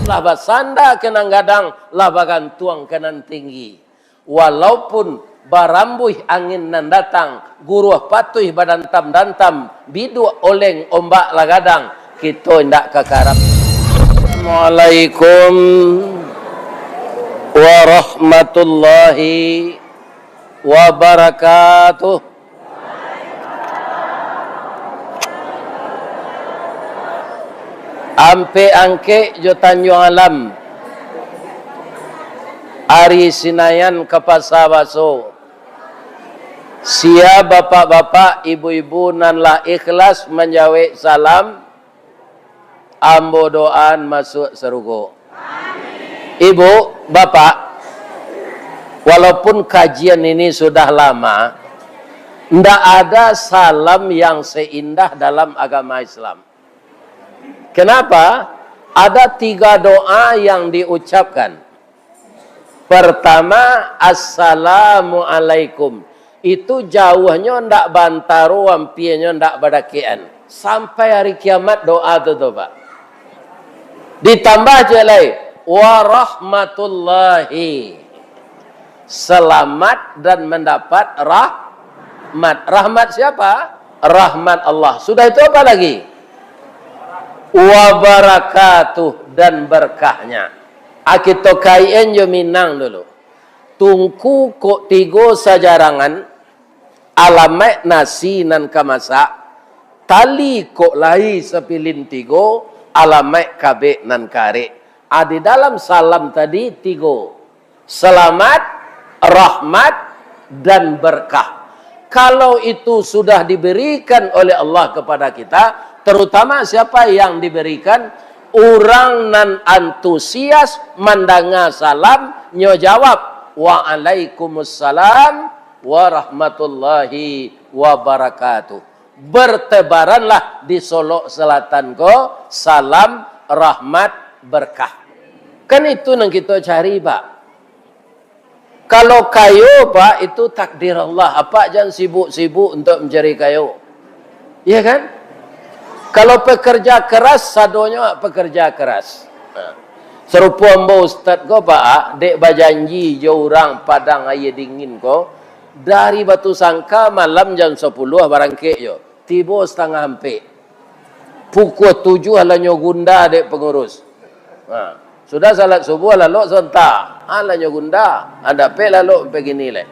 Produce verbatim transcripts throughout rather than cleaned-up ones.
lah basanda ka nan gadang, lah bagantuang ka nan tinggi. Walaupun barambuih angin nan datang, guruah patuih badantam-dantam, biduak oleng ombak lah gadang, kito indak ka karap. Assalamualaikum warahmatullahi wabarakatuh. Ampek Angkek jo Tanjuang Alam, ari Sinayan ka Pasa Baso. Sia bapak-bapak, ibu-ibu nan lah ikhlas manjawek salam, ambo doaan masuak sarugo. Ibu, bapak, walaupun kajian ini sudah lama, ndak ada salam yang seindah dalam agama Islam. Kenapa? Ada tiga doa yang diucapkan. Pertama, "Assalamualaikum." Itu jauahnyo ndak bantaro, ampianyo ndak badakekan. Sampai hari kiamat doa tu, tu, Pak. Ditambah je lai, "Warahmatullahi." Selamat dan mendapat rahmat. Rahmat siapa? Rahmat Allah. Sudah itu apa lagi? "Wabarakatuh," dan berkahnya. Ah, kito kaitan jo Minang dulu. Tungku kok tigo sajarangan, alamaik nasi nan ka masak, tali kok lai sapilin tigo, alamaik kabek nan karek. Ah, di dalam salam tadi tigo. Selamat, rahmat, dan berkah. Kalau itu sudah diberikan oleh Allah kepada kita, terutama siapa yang diberikan? Urang nan antusias mandanga salam, nyo jawab, "Waalaikumsalam warahmatullahi wabarakatuh." Bertebaranlah di Solok Selatan ko salam, rahmat, berkah. Kan itu nan kito cari, Pak. Kalau kayo, Pak, itu takdir Allah. Apak jan sibuk-sibuk untuk mencari kayo. Iya kan? Kalau pekerja keras, sadonyo pekerja keras. Nah, sarupo ambo ustad ko, Pak, dek bajanji jo urang Padang Aia Dingin ko, dari Batusangka malam jam sapuluah barangkek jo. Tibo satangah ampek. Pukua tujuah lah nyo gunda dek pangurus. Ha. Sudah salat subuah, lalok sonta. Ha, lah nyo gunda. Ha, dapek lalok sampai kini lai.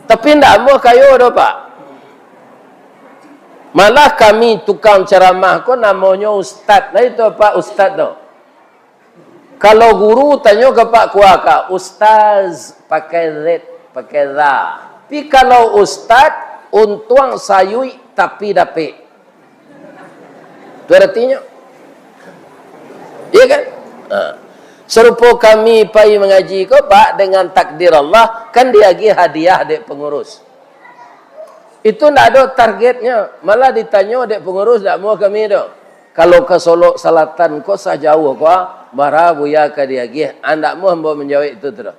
Tapi ndak amuah kayo doh, Pak. Malah kami tukang ceramah ko namonyo ustad. Lah itu, Pak, ustad tu. Kalau guru tanyo ka Pak Kuaka, "Ustaz, pakai Z, pakai za." Tapi kalau ustad, untuang sayuik tapi dapek. Tu aratinyo. Iya kan? Ha. Sarupo kami pai mangaji ko, Pak, dengan takdir Allah, kan diagiah hadiah dek pangurus. Itu ndak ado targetnyo, malah ditanyo dek pangurus, "Ndak amuah kami doh. Kalau ka Solok Salatan ko sajauah ko, bara buya ka diagiah?" Ah, ndak amuah ambo manjawek itu tu doh.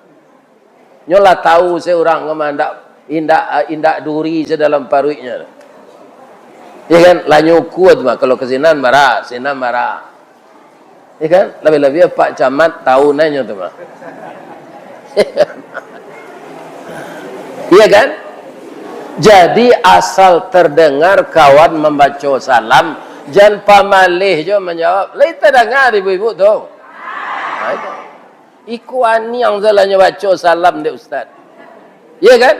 Nyo lah tahu se urang ko mah, indak, indak, indak duri se dalam paruiknyo. Ya kan? Lah nyo ukua tu mah, kalau ka sinan bara, sinan bara. Ya kan? Labiah-labiah Pak Camat tahu nyo tu mah. Iya kan? Jadi asal terdengar kawan mambaco salam, jan pamaleh jo manjawab. Lai tadanga ibu-ibu tu? Ha, itu. Iko aniang salah nyo baco salam dek ustaz. Iya kan?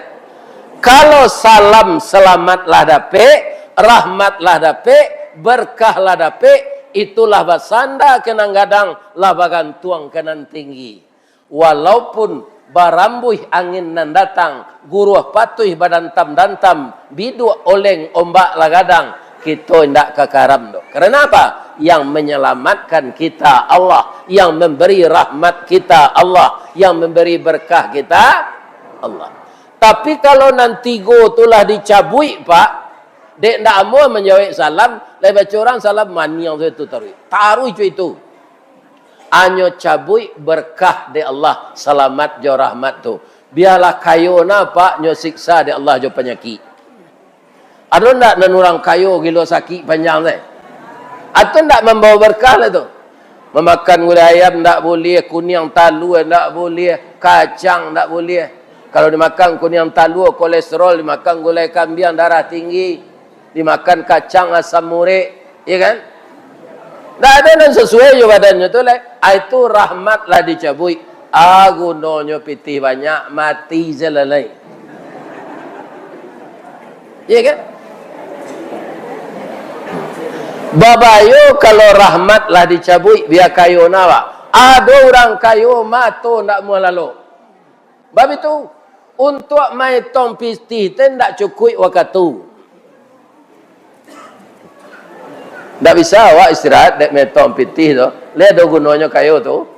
Kalau salam, selamat lah dapek, rahmat lah dapek, berkah lah dapek, itulah basanda ka nan gadang, lah bagantuang ka nan tinggi. Walaupun barambuih angin nan datang, guruah patuih badantam-dantam, biduak oleng ombak lah gadang, kito indak ka karam doh. Karena apa? Yang menyelamatkan kita Allah, yang memberi rahmat kita Allah, yang memberi berkah kita Allah. Tapi kalau nan tigo tu lah dicabuik, Pak, dek ndak amuah manjawek salam, lai baco urang salam, maniang tu taruih. Taruih jo itu. Anyo cabuik berkah dek Allah, salamat jo rahmat tu. Bialah kayo na, Pak, nyo siksa dek Allah jo panyakik. Ado ndak nan urang kayo gilo sakik panjang teh? Atau ndak mambawa berkah lah tu? Mamakan gulai ayam ndak buliah, kuniang talua ndak buliah, kacang ndak buliah. Kalau dimakan kuniang talua, kolesterol, dimakan gulai kambiang, darah tinggi, dimakan kacang, asam urik, ya kan? Ndak ado nan sasuai jo badannyo tu lai. Ah, itu rahmat lah dicabuik. Ah, gunonyo pitih banyak, mati se lah lai. Iya kan? Babayo kalau rahmat lah dicabuik, bia kayo na, Pak. Ado urang kayo mato ndak muah lalok. Bab itu, untuak maetong pitih teh ndak cukuik wakatu. Ndak bisa awak istirahat dek maetong pitih tu. Lai ado gunonyo kayo tu.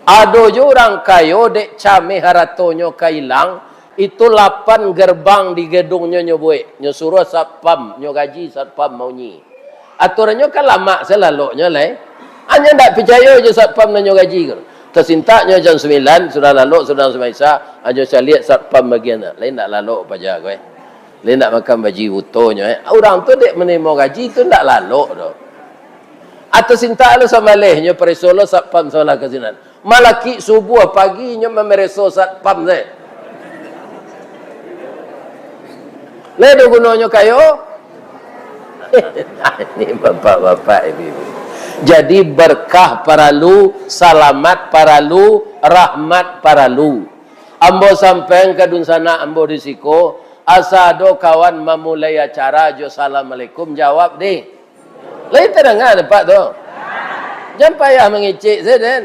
Ado jo urang kayo dek cameh haratonyo ka ilang, itu lapan gerbang di gedungnyo nyo buek, nyo suruah satpam, nyo gaji satpam maunyi. Aturannyo kan lamak se laloknyo lai. Anyo ndak picayo jo satpam nan nyo gaji ko. Tasintaknyo jam sambilan, sudah lalok, sudah sumbayang Isya, anyo caliak satpam bagian tu. Lai ndak lalok paja ko, eh. Lai ndak makan baji butonyo, eh. Urang tu dek manarimo gaji tu ndak lalok doh. Atau sintak lo sambaleh nyo, pareso lo satpam sabalah ka sinan. Malakik subuah pagi nyo mamareso satpam sajo. Lai ado gunonyo kayo? Ini bapak-bapak, ibu-ibu. Jadi berkah paralu, salamat paralu, rahmat paralu. Ambo sampaian ka dunsanak ambo di siko, asa ado kawan mamulai acara jo assalamualaikum, jawab deh. Lai tadanga dek Apak tu? Jan payah mangecek sajo den.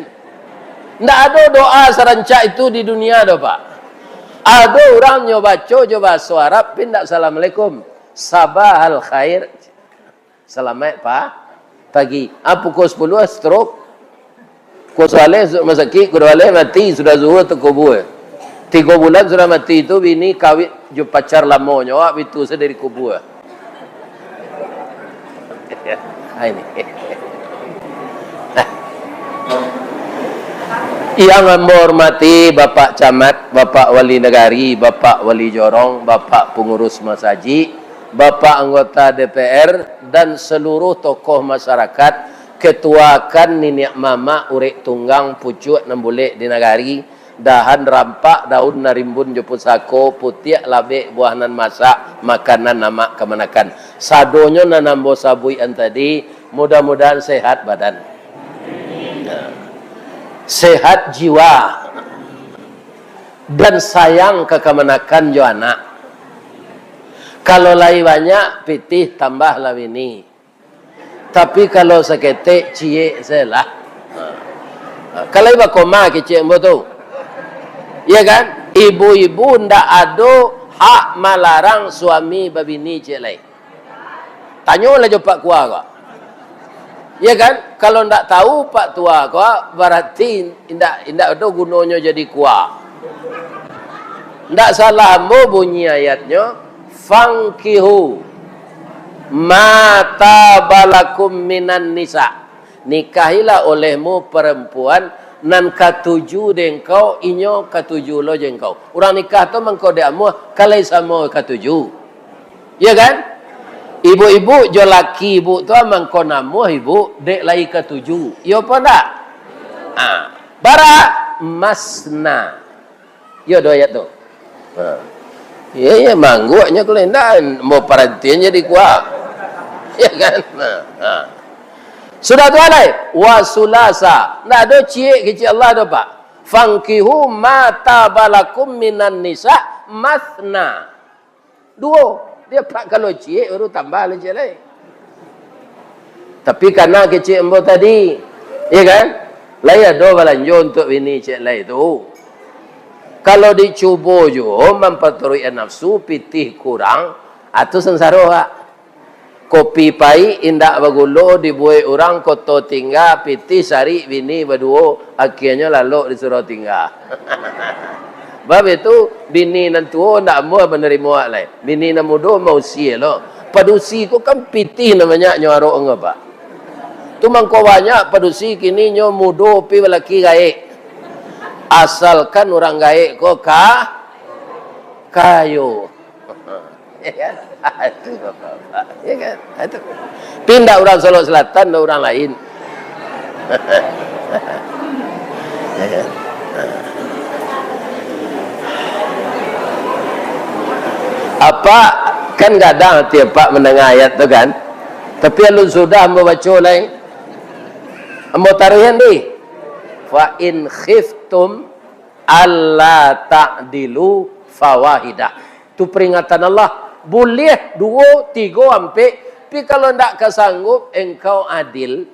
Ndak ado doa sarancak itu di dunia doh, Pak. Ado urang nyo baco jo bahaso Arab, tapi ndak assalamualaikum. Sabahal khair. Salamaik pa-, pagi. Ah, pukul sapuluah, stroke. Pukul sabaleh masuk rumah sakik, pukul duo baleh mati, sudah zuhur takubua. Tigo bulan sudah mati tu, bini kawin jo pacar lamonyo, awak bitu sajo dari kubua. Ah, ini. Yang ambo hormati Bapak Camat, Bapak Wali Nagari, Bapak Wali Jorong, Bapak Pangurus Masajik, Bapak anggota D P R, dan seluruh tokoh masyarakat, ketuakan niniak mamak, urek tunggang, pucuak nan bulek di nagari, dahan rampak, daun nan rimbun jo pusako, putiak labek buah nan masak, makanan amak kamanakan. Sadonyo nan ambo sabuikan tadi, mudah-mudahan sehat badan. Sehat jiwa. Dan sayang ka kamanakan jo anak. Kalau lai banyak pitih, tambahlah bini. Tapi kalau saketek, ciek se lah. Kalau iba koma kecek ambo tu. Ya kan? Ibu-ibu ndak ado hak malarang suami babini ciek lai. Tanyolah jo Pak Kua ko. Ya kan? Kalau ndak tahu Pak Tua ko, berarti indak, indak ado gunonyo jadi kua. Ndak salah ambo bunyi ayatnyo, "Fankihu ma taba lakum minan nisa." Nikahilah olehmu perempuan nan katuju dek engkau, inyo katuju lo jo engkau. Urang nikah tu mangko dek amuah, ka lai samo katuju. Ya kan? Ibu-ibu jo laki ibu tu mangko namuah ibu, dek lai katuju. Iyo apo ndak? Ah, bara? Masna. Iyo doh ayat tu. Ha. Iyo, iyo, mangguaknyo kalau indak, mau parantian jadi kuah. Ya kan? Nah, ha. Sudah tu alai, wasulasa. Ndak ado ciek kecek Allah doh, Pak. Fankihu ma taba lakum minan nisa masna. Duo. Dia Pak kalau ciek baru tambah lah ciek lai. Tapi kana kecek ambo tadi, ya kan? Lai ado balanjo untuk bini ciek lai tu. Kalau dicubo juo mampaturuik nafsu, pitih kurang, atu sansaro, Pak. Kopi paik indak bagulo dibuek urang koto tingga, pitih sarik bini baduo, akhianyo lalok di surau tingga. Bab itu, bini nan tuo ndak amuah manarimo awak lai. Bini nan mudo mausia lo. Padusi ko kan pitih nan banyak nyo arok ngapa. Tu mangko banyak padusi kini nyo mudo pi balaki gaek. Asalkan urang gaek ko ka-, kayo. Ya kan? Itu bapak-bapak. Ya kan? Itu. Pindah urang Solok Selatan, dah urang lain. Ya kan? Apak, kan gadang ati apak mandanga ayat tu kan? Tapi alun sudah ambo baco lai. Ambo taruihan deh. "Fa in khiftum alla ta'dilu fawahidah." Tu peringatan Allah. Buliah duo, tigo, ampek. Tapi kalau ndak ka sanggup engkau adil,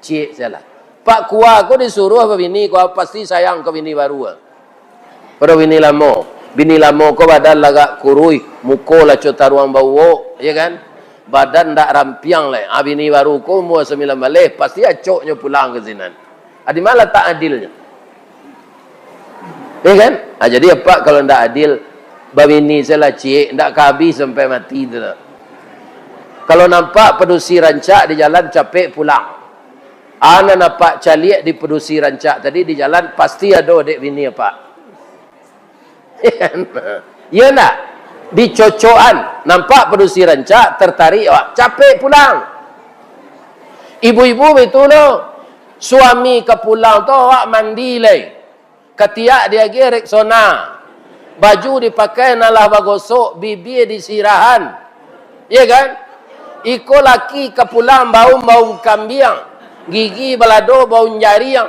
ciek sajolah. Pak Kua ko disuruah babini, Kua pasti sayang ka bini baru. Pado bini lamo. Bini lamo ko badan lagak kuruih, muko laco taruang bauwok, ya kan? Badan ndak rampiang lai. Ah, bini baru ko umua sambilan baleh, pasti acoknyo pulang ka sinan. Ah, di ma latak adilnyo? Ya kan? Ah, jadi apak kalau ndak adil, babini sajolah ciek, ndak ka abih sampai mati tu lah. Kalau nampak padusi rancak di jalan, capek pulang. Ah, nan apak caliak di padusi rancak tadi di jalan, pasti ado dek bini apak. Ya kan? Iya ndak? Dicocokan, nampak padusi rancak, tertarik awak, capek pulang. Ibu-ibu baitulah, suami ka pulang tu awak mandi lai. Katiak diagiah Rexona. Baju dipakai nan lah bagosok, bibia disirahan. Ya kan? Iko laki ka pulang baun-baun kambiang, gigi balado baun jariang.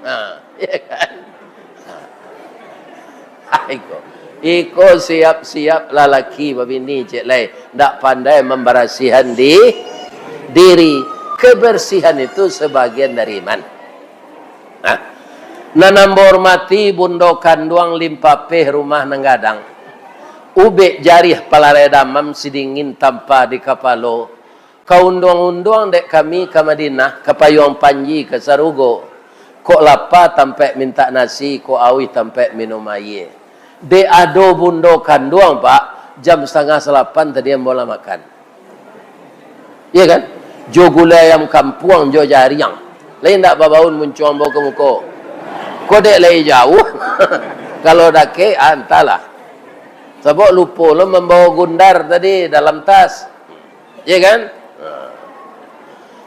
Ha, ya kan? Ha. Iko. Iko siap-siap lalaki babini, cek lai. Ndak pandai mambarasihan di diri. Kebersihan itu sebagian dari iman. Nah, nan ambo hormati bundo kanduang limpapeh rumah nan gadang. Ubek jarih palarai damam sidingin tampa di kapalo. Ka unduang-unduang dek kami ka Madinah, ka payuang panji ka sarugo. Kok lapa tampek mintak nasi, kok auih tampek minum aia. Dek ado bundo kanduang, Pak, jam satangah salapan tadi ambo lah makan. Iya kan? Jo gulai ayam kampuang, jo jariang. Lai ndak babaun muncuang ambo ka muko. Ko dek lai jauah. Kalau dakek, ah, antahlah. Sabab lupo lo mambawa gundar tadi dalam tas. Iya kan? Nah.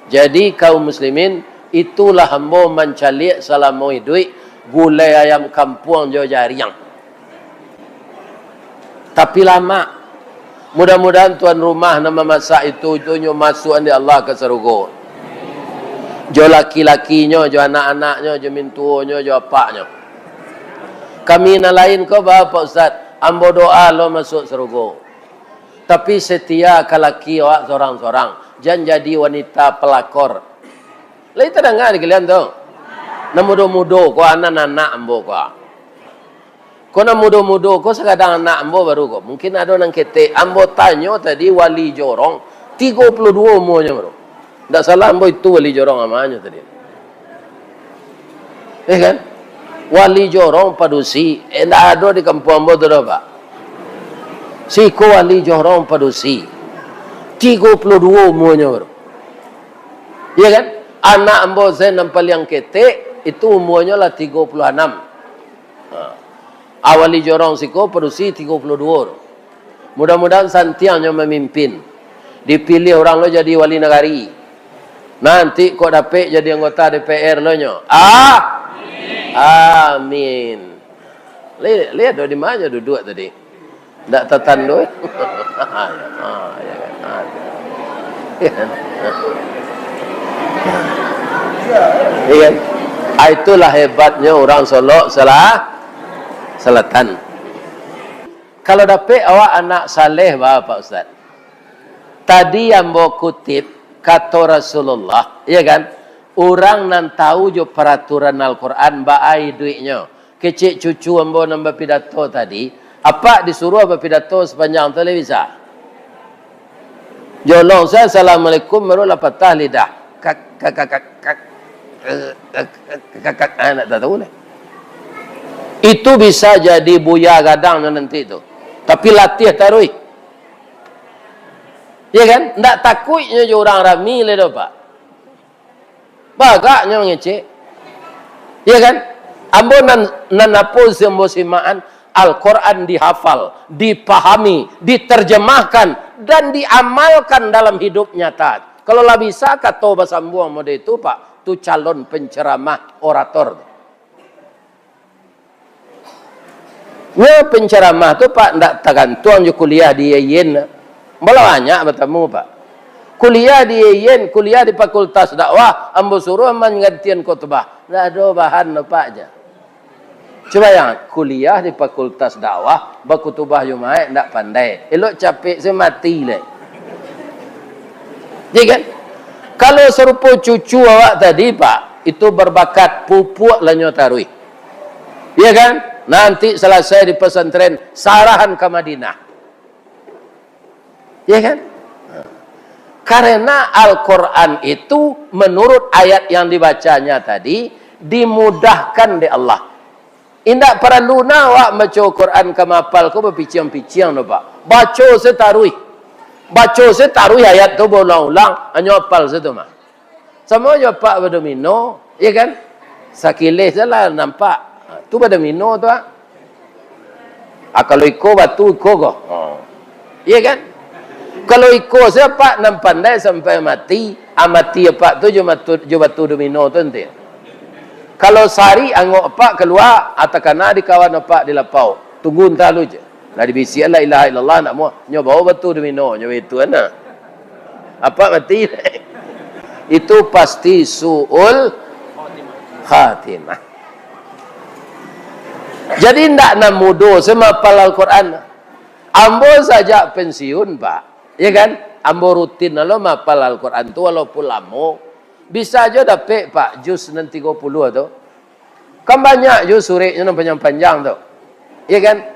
Jadi, kaum muslimin, itulah ambo mancaliak salamo iduik gulai ayam kampuang jo jariang. Tapi lamak. Mudah-mudahan tuan rumah nan mamasak itu, itu nyo masuakan dek Allah ka sarugo. Jo laki-lakinyo, jo anak-anaknyo, jo mintuonyo, jo apaknyo. Kami nan lain ko, ba, Pak Ustaz, ambo doa lo masuak sarugo. Tapi setia ka laki awak sorang-sorang. Jan jadi wanita pelakor. Lai tadanga di kalian tu? Nan mudo-mudo ko, anak-anak ambo ko. Ko nan mudo-mudo ko sakadang anak ambo baru ko. Mungkin ado nan ketek. Ambo tanyo tadi wali jorong, tigo puluah duo umuanyo baru. Ndak salah ambo itu wali jorong amanyo tadi. Eh kan? Wali jorong padusi, eh, ndak ado di kampuang ambo tu doh, Pak. Siko wali jorong padusi. Tigo puluah duo umuanyo baru. Iya kan? Anak ambo se nan paliang ketek, itu umuanyo lah tigo puluah anam. Ha. Awali jorong siko padusi tigo puluah duo tu. Mudah-mudahan santiang nyo mamimpin. Dipiliah urang lo jadi wali nagari. Nanti kok dapek jadi anggota D P R lo nyo. Ah! Amin. Lihat, lihat do di mana duduak tadi. Ndak tatando, eh? Ah, ya kan? Ah, ya kan? Iya kan? Ah, itulah hebatnyo urang Solok Sela-, Selatan. Kalau dapek awak anak saleh, ba, Pak Ustaz. Tadi ambo kutip kato Rasulullah, iya kan? Urang nan tahu jo paraturan Al-Quran, baa iduiknyo. Kecek cucu ambo nan bapidato tadi, apak disuruah bapidato sapanjang tu lai bisa? Jolong saja, "Assalamualaikum," baru lah patah lidah. Kak, kak, kak, kak, kak, eh, kak, kak, kak, kak, ah, ndak tahu lah. Itu bisa jadi buya gadang nanti tu. Tapi latiah taruih. Ya kan? Ndak takuiknyo jo urang rami lai doh, Pak. Bagaknyo mangecek. Ya kan? Ambo nan, nan apo si ambo simakan, Al-Quran dihafal, dipahami, diterjemahkan, dan diamalkan dalam hidup nyata. Kalau lah bisa kato basambuang model itu, Pak, tu calon penceramah, orator tu. Nyo penceramah tu, Pak, ndak tagantuang jo kuliah di U I N. Ambo lah banyak batamu, Pak. Kuliah di U I N, kuliah di Fakultas Dakwah, ambo suruah manggantian khotbah. Ndak ado bahan doh, Pak, jar. Cubo bayangkan, kuliah di Fakultas Dakwah, bakhutubah Jumaik ndak pandai. Elok capek se mati lai. Ya kan? Kalau sarupo cucu awak tadi, Pak, itu berbakat, pupuak lah nyo taruih. Ya kan? Nanti selesai di pesantren, sarahan ka Madinah. Ya kan? Karena Al-Quran itu, menurut ayat yang dibacanya tadi, dimudahkan dek Allah. Indak paralu nah awak baco Quran ka mahapal ko bapiciang-piciang doh, Pak. Baco se taruih. Baco se taruih ayat tu baulang-ulang, hanyo apal se tu mah. Samo jo apak badomino, ya kan? Sakileh se lah nampak. Ha, tu badomino tu, ah. Ah, kalau iko batu, iko ko. Ha. Ya kan? Kalau iko se apak nan pandai sampai mati, ah, mati apak tu jo matu-, jo batu domino tu nanti. Kalau sari angok apak kalua, ah, takana di kawan apak di lapau. Tunggu ntah lu je. Lah dibisiak la ilaha illallah, ndak muah. Nyo bawa batu domino, nyo itu ana. Apak mati. Itu pasti su'ul khatimah. Jadi ndak nan mudo se mahapal Al-Quran. Ambo sajak pensiun, Pak. Ya kan? Ambo rutin lo mahapal Al-Quran tu walaupun lamo. Bisa jo dapek, Pak, juz nan tigo puluah tu. Kan banyak jo sureknyo nan panjang-panjang tu. Ya kan?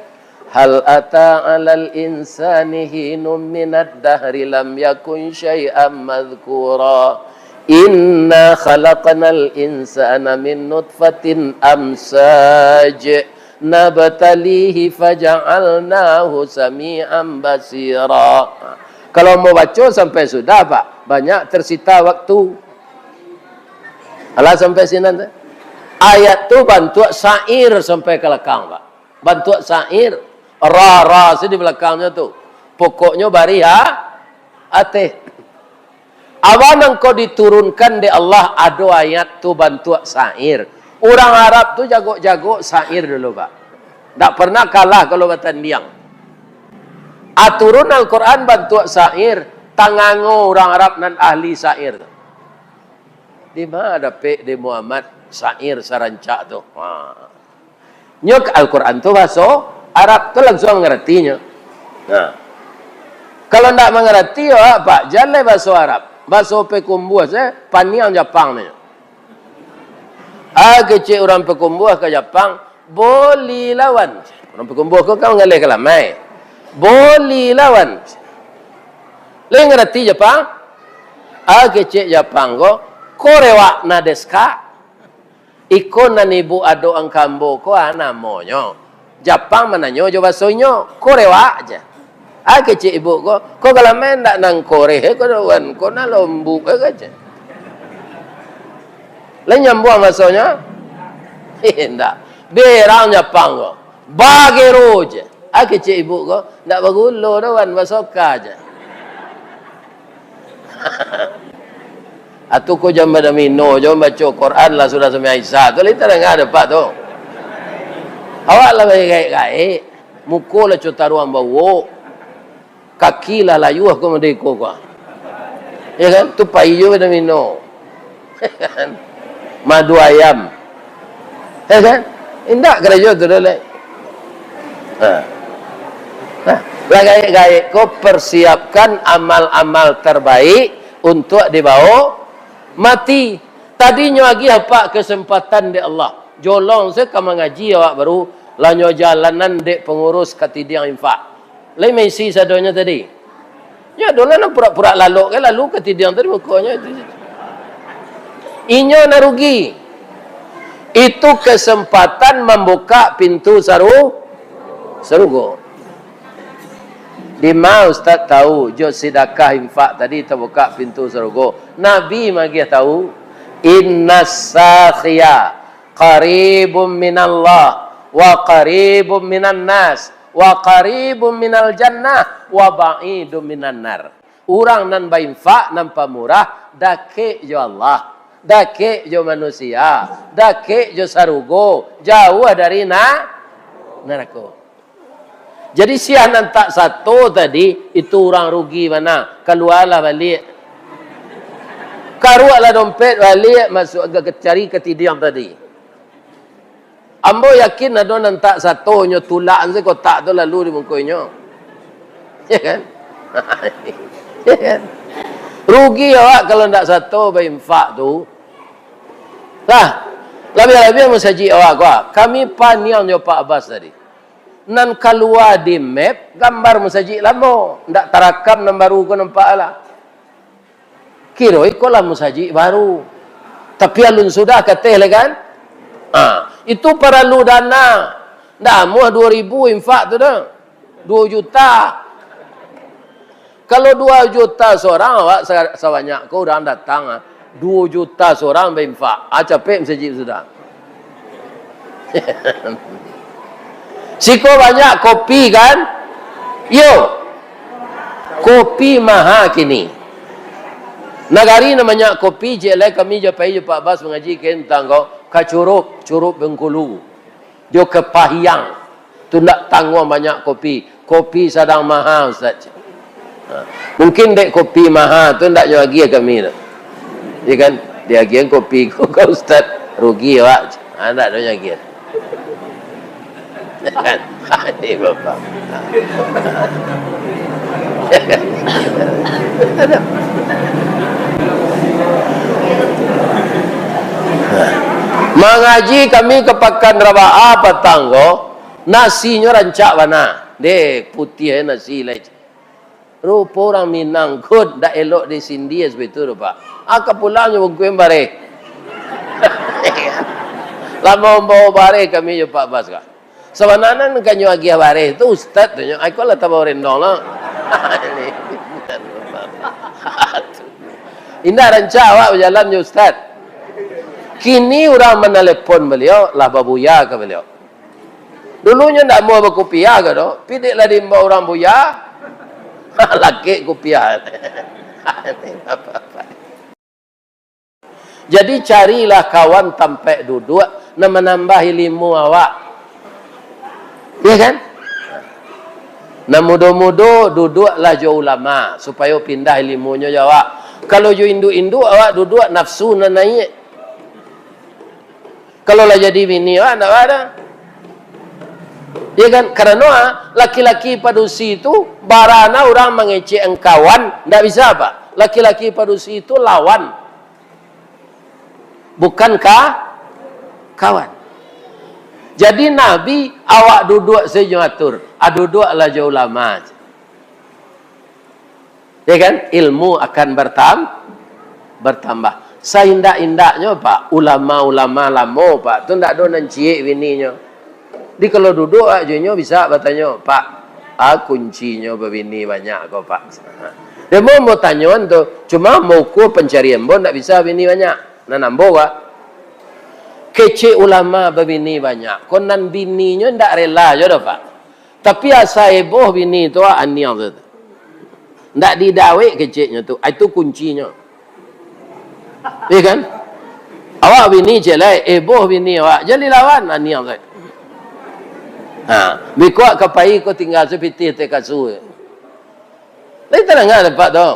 Hal ata 'alal insani hinum minad dahri lam yakun syai'am madzkura. Inna khalaqnal insana min nutfatin amsaj nabtalihi faja'alnahu sami'an basira. Kalau mau baco sampai sudah, Pak, banyak tersita waktu. Alah sampai sinan tu. Ayat tu bantuak syair sampai ka lakang, Pak. Bantuak syair. Ra, ra se di balakangnyo tu. Pokoknyo barih ha-, ateh. Awan nan ko diturunkan dek Allah ado ayat tu bantuak syair. Urang Arab tu jagok-jagok syair dulu, Pak. Ndak pernah kalah kalau batandiang. Aturun Al-Quran bantuak syair, tangango urang Arab nan ahli syair tu. Di ma dapek dek Muhammad syair sarancak tu? Ha. Nyo Al-Quran tu bahaso Arab tu langsuang mangarati nyo. Nah. Kalau ndak mangarati, yo, Pak, jan lai bahaso Arab. Bahaso Pakumbuah se, paniang Japang nyo. Ah, kecek urang Pakumbuah ka Japang, "Boli lawan." Urang Pakumbuah ko kan mangaleh ka lamai. "Boli lawan." Lai ngarati Japang? Ah, kecek Japang ko, "Korewak na desu ka?" Iko nan ibuk adok angka ambo ko, ah, namonyo. Japang mananyo jo baso inyo, "Korewak," jar. Ah, kecek ibuk ko, "Ko galamai ndak nan koreh, eh, ko dawan, ko nan lombuk, eh," jar. Lai nyambuang basonyo? Indak. Berang Japang ko. "Bagero," jar. Ah, kecek ibuk ko, "Ndak bagulo dawan, basoka," jar. Atu ko jan badomino, jan baco Quran lah sudah sumbayang Isya tu, lai tadanga dek Apak tu. Awak lah bagaek-gaek, muko lah co taruang bauak, kaki lah layuah ko mode iko ko. Ya kan? Tu pai jo badomino. Madu ayam. Ya kan? Indak karajo tu doh lai. Ha. Nah, lah gaek-gaek ko persiapkan amal-amal terbaik untuak dibao mati. Tadinyo agiah Apak kesempatan dek Allah. Jolong se ka mangaji awak baru, lah nyo jalanan dek pengurus katidiang infak. Lai maisi sadonyo tadi. Nyo ado lah nan purak-purak lalok ka lalu katidiang tadi mukonyo itu. Inyo nan rugi. Itu kesempatan mambukak pintu saru-, sarugo. Di ma Ustaz tahu, jo sidakah infak tadi tabukak pintu sarugo? Nabi magiah tahu, "Innas sakhiya qaribun minallah, wa qaribun minan nas, wa qaribun minal jannah, wa ba'idun minan nar." Urang nan bainfak, nan pamurah, dakek jo Allah. Dakek jo manusia, dakek jo sarugo, jauah dari na-, narako. Jadi, siah nan tak sato tadi, itu urang rugi bana. Kalualah baliak. Karuaklah dompet baliak, masuak ka, cari katidiang tadi. Ambo yakin ado nan tak sato nyo, tulak se kotak tu lalu di muko inyo. Ya kan? Ya kan? Rugi awak kalau ndak sato bainfak tu. Lah, labiah-labiah masajik awak ko. Kami paniang jo Pak Abbas tadi. Nan kalua di map, gambar masajik lamo. Ndak tarakam nan baru ko nampak lah. Kiro iko lah masajik baru. Tapi alun sudah kateh lah kan? Ha, itu paralu dana. Ndak amuah duo ribu infak tu dah. Duo juta. Kalau duo juta sorang, awak sa-, sabanyak ko urang datang, ah. Duo juta sorang bainfak. Ah, capek masajik sudah. Siko banyak kopi kan? Yo. Kopi maha kini. Nagari nan banyak kopi, cek lai kami jo pai jo Pak Bas mangaji kentang ko, ka Curup, Curup Bengkulu. Jo Kepahiang. Tu ndak tangguang banyak kopi. Kopi sadang maha, Ustaz. Ha. Mungkin dek kopi maha tu ndak nyo agiah kami tu. Ya kan? Diagiahan kopi ko ka Ustaz, rugi awak. Ha, ndak ado nyo agiah. Ya kan? Ini bapak. Mangaji kami ka Pakan Rabaah patang ko, nasinyo rancak bana. Deh, putiah nasi lai. Rupo urang Minang ko ndak elok disindi sabagai tu doh, Pak. Ah, ka pulang nyo bungkuih bareh. Lamo mambawa bareh kami jo Pak Bas ka. Sabananyo nan ka nyo agiah bareh tu ustaz tu nyo, ai ko lah tabao rendong lah. Indak rancak awak bajalan jo ustaz. Kini urang manalepon baliau, lah babuya ka baliau. Dulu nyo ndak amuah bakupiah ka doh, pi dek lah diimbau urang buya, lakek kupiah. Jadi, carilah kawan tampek duduak nan manambah ilimu awak. Iya kan? Nan mudo-mudo duduaklah jo ulama, supayo pindah ilimunyo jo awak. Kalau jo induak-induak awak duduak, nafsu nan naiak. Kalau lah jadi bini awak, ndak baa doh. Iya kan? Karano, ah, laki-laki padusi tu, bara nan urang mangecek kawan, ndak bisa, Pak. Laki-laki padusi tu lawan. Bukan ka-, kawan. Jadi Nabi, awak duduak sajo atur. Ah, duduaklah jo ulama. Ya kan? Ilmu akan bertam-, bertambah. Saindak-indaknyo, Pak, ulama-ulama lamo, Pak, tu ndak ado nan ciek bininyo. Jadi, kalau duduak jo inyo bisa batanyo, "Pak, a kuncinyo babini banyak ko, Pak?" Dia mau, mau tanyoan tu, cuma mau ukur pancarian ambo ndak bisa bini banyak. Nan ambo, Pak, kecek ulama babini banyak, ko nan bininyo ndak rela jo doh, Pak. Tapi asa eboh bini tu, ah, aniang tu. Ndak didawek keceknyo tu. Ah, itu kuncinyo. Iya kan? Awak bini cek lai, eboh bini awak, jan dilawan, aniang tu. Ha, bikuak ka pai ko tingga sapitih ateh kasua. Lai tadanga dek Apak tu.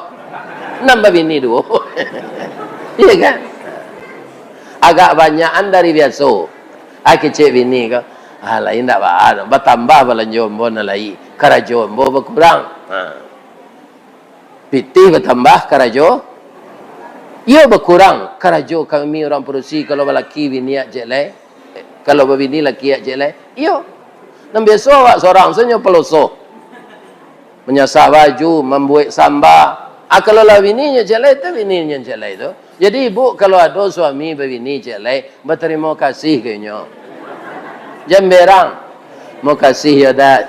Nan babini duo. Iya kan? Agak banyakan dari biaso. Ah, kecek bini ko. Ah, lai ndak baa doh. Batambah balanjo ambo nan lai. Karajo ambo bakurang. Ha. Pitih batambah, karajo iyo bakurang. Karajo kami urang padusi, kalau balaki bini cek lai. Kalau babini laki cek lai. Iyo. Nan biaso awak sorang sajo paloso. Manyasah baju, mambuek samba. Ah, kalau lah bininyo cek lai tu, bininyo cek lai tu. Jadi, Ibuk, kalau ado suami babini cek lai, batarimo kasih ka inyo. Jan berang. Mokasih yo, Dad.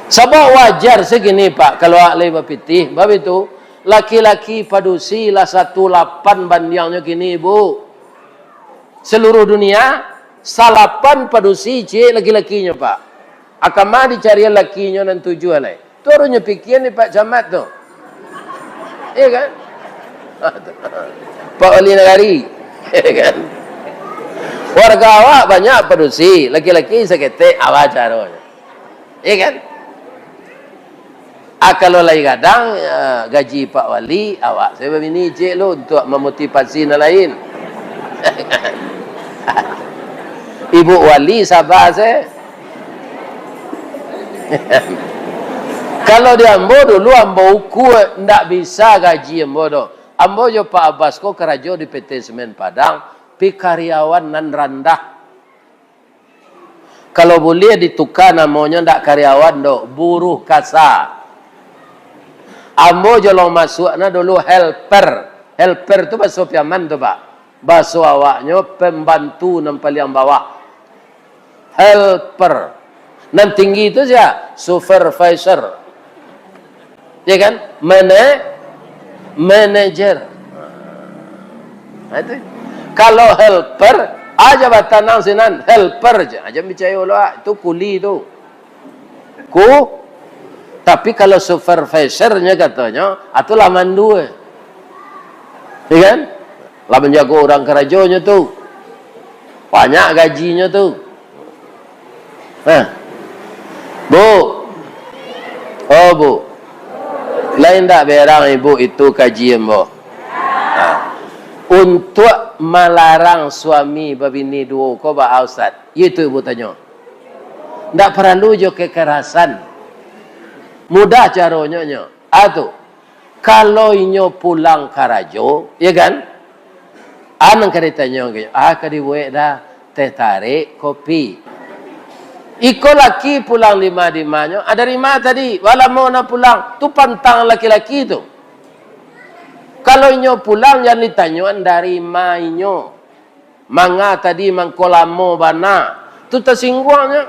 Sabab wajar se kini, Pak, kalau awak lai bapitih. Bab itu, laki-laki padusi lah satu lapan bandiangnyo kini, Ibuk. Seluruh dunia, salapan padusi ciek laki-lakinyo, Pak. A kama dicarian lakinyo nan tujuah lai. Tu harusnyo pikian dek Pak Camat tu. Iya kan? Pak Wali Nagari. Kan? Warga awak banyak padusi, laki-laki saketek, awa caronyo. Iya kan? Ah, kalau lai gadang, eh, gaji Pak Wali, awak sajo babini ciek lu untuak mamotivasi nan lain. Ibu Wali saba se. Kalau di ambo dulu, ambo ukua, ndak bisa gaji ambo doh. Ambo jo Pak Abbas ko karajo di P T Semen Padang, pi karyawan nan randah. Kalau buliah dituka namonyo, ndak karyawan doh, buruh kasa. Ambo jolong masuak na dulu helper. Helper tu baso Piaman tu, Pak. Baso awaknyo pembantu nan paliang bawah. Helper. Nan tinggi tu sia? Supervisor. Ya kan? Mana-, manager. Nah, itu. Kalau helper, aja batanang sinan, helper je. Aja picayo lo, ah, itu kuli tu. Ku, tapi kalau supervisornya katonyo, atulah mandua. Ya kan? Lah manjago urang karajonyo tu. Banyak gajinyo tu. Nah. Bu. Oh, Bu. Lain tak berang ibu itu kaji ambo? Nah. Untuak malarang suami babini duo ko baa, Ustaz? Itu ibu tanyo. Ndak paralu jo kekerasan. Mudah caronyo nyo. Ah, tu. Kalau inyo pulang karajo, ya kan? Ah, nan ka ditanyo, ah, ka dibuek dah teh tarik, kopi. Iko laki pulang dima-dimanyo, ah, dari ma tadi? Balamo na pulang. Tu pantang laki-laki tu. Kalau inyo pulang, jan ditanyoan dari ma inyo. Manga tadi mangko lamo bana. Tu tasingguangnyo.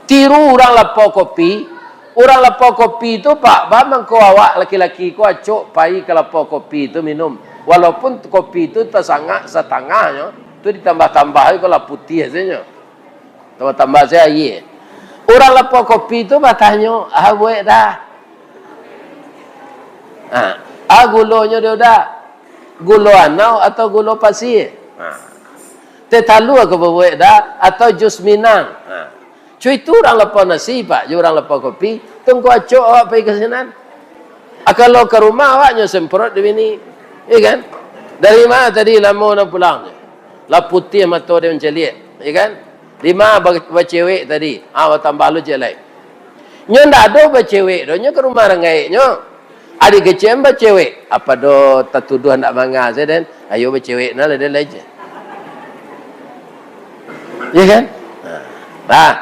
Tiru urang lapau kopi. Urang lapau kopi tu, Pak, ba mangko awak laki-laki ko acok pai ka lapau kopi tu minum. Walaupun kopi tu tasangak satangahnyo, tu ditambah-tambah ko lah putiah sajo. Tambah-tambah se aia. Urang lapau kopi tu batanyo, "Ah, buek dah. Ha, ah, gulonyo dah, gulo anau atau gulo pasie? Ha. Teh talua ka babuek dah, atau jus minang?" Ha. Cu itu urang lapau nasi, Pak, jo urang lapau kopi, tu ngko acok awak pai ka sinan. Ah, kalau ka rumah, awaknyo semprot di bini. Iya kan? Dari ma tadi lamo nak pulang? Lah putiah mato dia mancaliak. Iya kan? Di ma ba-, bacewek tadi? Ah, batambah lu ciek lai. Nyo ndak ado bacewek doh, nyo ka rumah urang gaeknyo. Adik kecil bacewek. Apa doh tatuduah ndak manga se den? Ayo bacewek nah lah den lai je. Iya kan? Nah. Nah.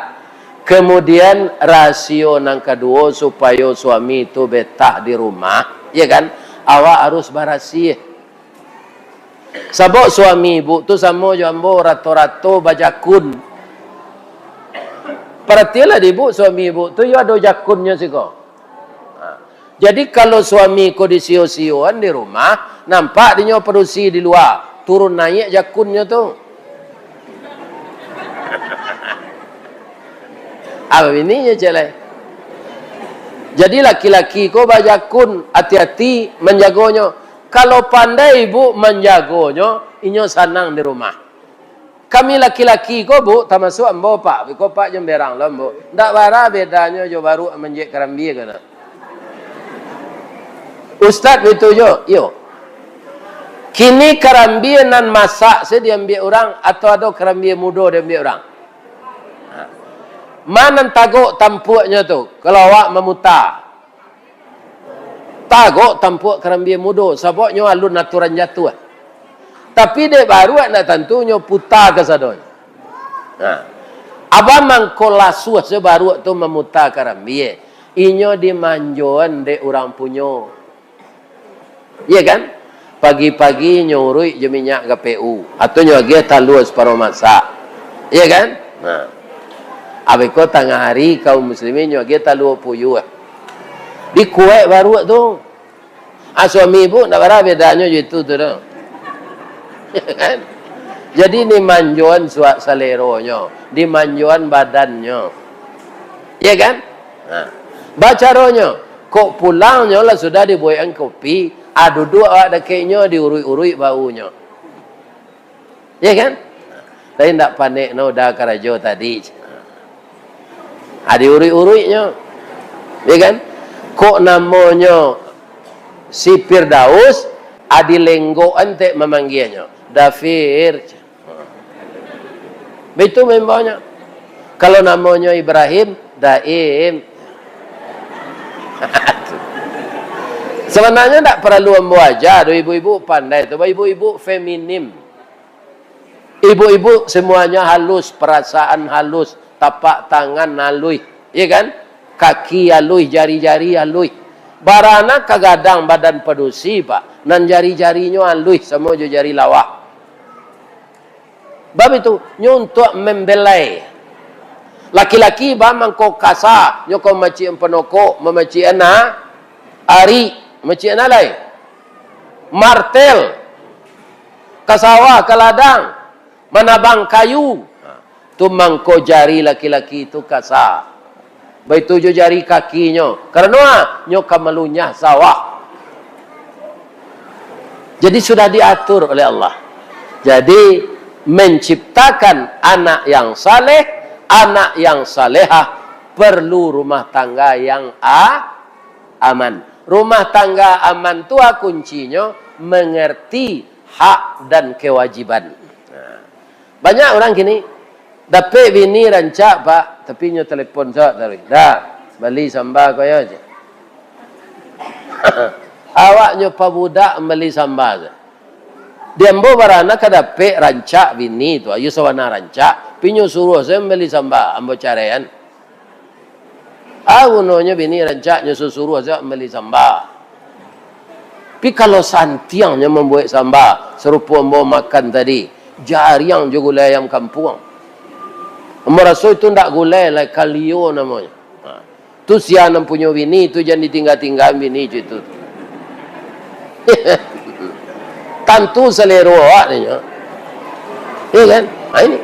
Kemudian, rasio nan kaduo, supayo suami tu betah di rumah, ya kan? Awak harus barasiah. Sabab suami ibu tu samo jo ambo, rato-rato bajakun. Paratilah di ibu, suami ibu tu yo ado jakunnyo siko. Ha. Jadi, kalau suami ko disio-sioan di rumah, nampak dinyo padusi di lua, turun naiak jakunnyo tu. Apa bininyo, cek lai? Jadi, laki-laki ko bajakun, ati-ati manjagonyo. Kalau pandai ibu manjagonyo, inyo sanang di rumah. Kami laki-laki ko, Bu, tamasuak ambo, Pak. Biko Pak jan berang lo, ambo. Ndak bara bedanyo jo baruak manjek karambia ko, nak. Ustaz bitu jo, iyo. Kini karambia nan masak se diambiak urang, atau ado karambia mudo diambiak urang? Ha. Ma nan tagok tampuaknyo tu, kalau awak mamuta? Tagok tampuak karambia mudo, sabab nyo alun aturan jatuah. Tapi dek baruak ndak tantu nyo puta kasadonyo. Nah, abah mangko lasuah se baruak tu mamuta karambia. Inyo dimanjoan dek urang punyo. Iya kan? Pagi-pagi nyo uruik jo minyak G P U, atau nyo agiah talua saparuah masak. Iya kan? Nah. Abih ko tangah hari kaum muslimin nyo agiah talua puyuah. Dikuek baruak tu. Ah, suami ibu ndak bara bedanyo jo itu tu doh. Iya kan? Jadi, dimanjoan suak saleronyo, dimanjoan badannyo. Iya kan? Nah. Bacaronyo, kok pulangnyo lah sudah dibuekan kopi, Ah, duduak awak dakeknyo, diuruik-uruik baunyo. Ya kan? Tapi ndak panek no uda karajo tadi. Ah, diuruik-uruiknyo. Ya kan? Kok namonyo si Firdaus, ah, dilenggok antek mamanggianyo. Dafir. Baitu membaunyo. Kalau namonyo Ibrahim, Daim. Sabananyo ndak paralu ambo aja doh, ibu-ibu pandai tu, ibu-ibu feminim. Ibu-ibu semuanya halus, perasaan halus, tapak tangan halus, ya kan? Kaki halus, jari-jari halus. Bara nan ka gadang badan padusi, Pak, nan jari-jarinyo halus samo jo jari lawak. Bab itu, nyo untuak membelai. Laki-laki ba mangko kasa, nyo ko mamacikan panokok, mamacikan ari, mamacikan alai. Martel, ka sawah, ka ladang, manabang kayu. Tu mangko jari laki-laki tu kasa. Baitu jo jari kakinyo. Karano ah, nyo ka malunyah sawah. Jadi sudah diatur oleh Allah. Jadi menciptakan anak yang saleh, anak yang salehah perlu rumah tangga yang a-, aman. Rumah tangga aman tu ah kuncinyo mengerti hak dan kewajiban. Nah. Banyak urang kini, dapek bini rancak, Pak, tapi nyo telepon sawak taruih. "Dah, bali samba ko yo," cek. Awak nyo pabudak mambali samba se. Di ambo bara nan ka dapek rancak bini tu, ayo sawana rancak, tapi nyo suruah se mambali samba, ambo caraian. Ah, gunonyo bini rancak nyo suruah se mambali samba. Tapi kalau santiang nyo mambuek samba, sarupo ambo makan tadi, jariang jo gulai ayam kampuang. Ambo raso itu ndak gulai lai, kalio namonyo. Ha. Tu sia nan punyo bini tu, jan ditingga-tinggaan bini cak itu. Tantu salero awak nyo. Ya kan? Ha, ini.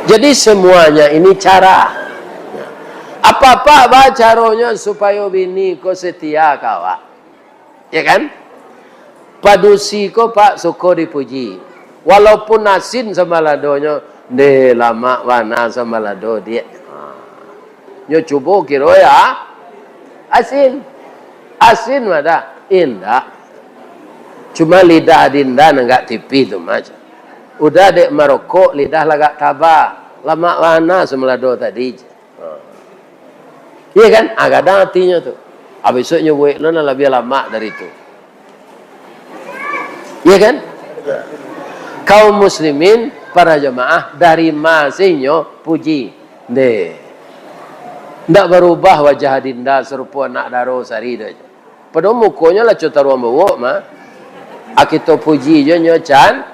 Jadi semuanya ini cara. Apak-apak ba caronyo supayo bini ko setia ka awak. Ya kan? Padusi ko, Pak, suko dipuji. Walaupun asin sambaladonyo, "Ndeh, lamak bana sambalado, Diak." Ha. Nyo cubo kiro ya, asin. Asin mah dah? Indak. Cuma lidah Dinda nan agak tipih tu mah. Udah dek marokok, lidah lah agak taba. Lamak bana sambalado tadi. Ha. Iya kan? Ah, gadang atinyo tu. Ah, besok nyo buek lo nan labiah lamak dari tu. Iya kan? Kaum muslimin, para jamaah, dari ma se nyo puji. Ndeh. Ndak barubah wajah Dinda sarupo anak daro sari tu aja. Padahal mukonyo lah co taruang bawok mah. Ah, kito puji jo nyo can-,